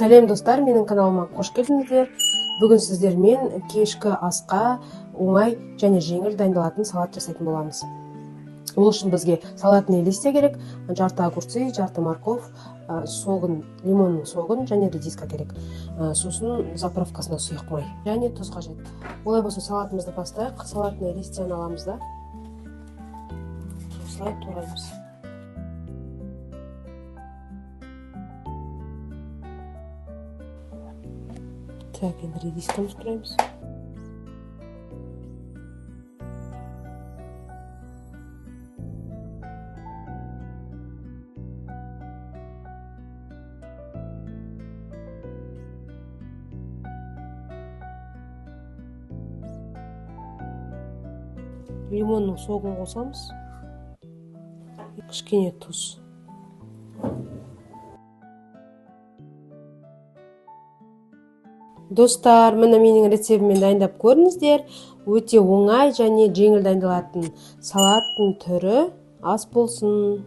Сәлем, достар, менің каналыма қош келдіңіздер. Бүгін сіздермен кешкі асқа оңай және жеңіл дайындалатын салат жасайтын боламыз. Ол үшін бізге салатный листья керек, жарты огурцы, жарты морковь, согын, лимонның согын және редиска керек. Сосын заправкасына сұйық май және тұз қажет. Олай болса, салатымызды бастайық. Салатный листьяны аламыз да, осылай тураймыз. Так, енді редискамызды тураймыз. Лимонның согын қосамыз, кішкене тұз. Достар, міне, менің рецептіммен дайындап көріңіздер. Өте оңай және жеңіл дайындалатын салаттың түрі. Ас болсын!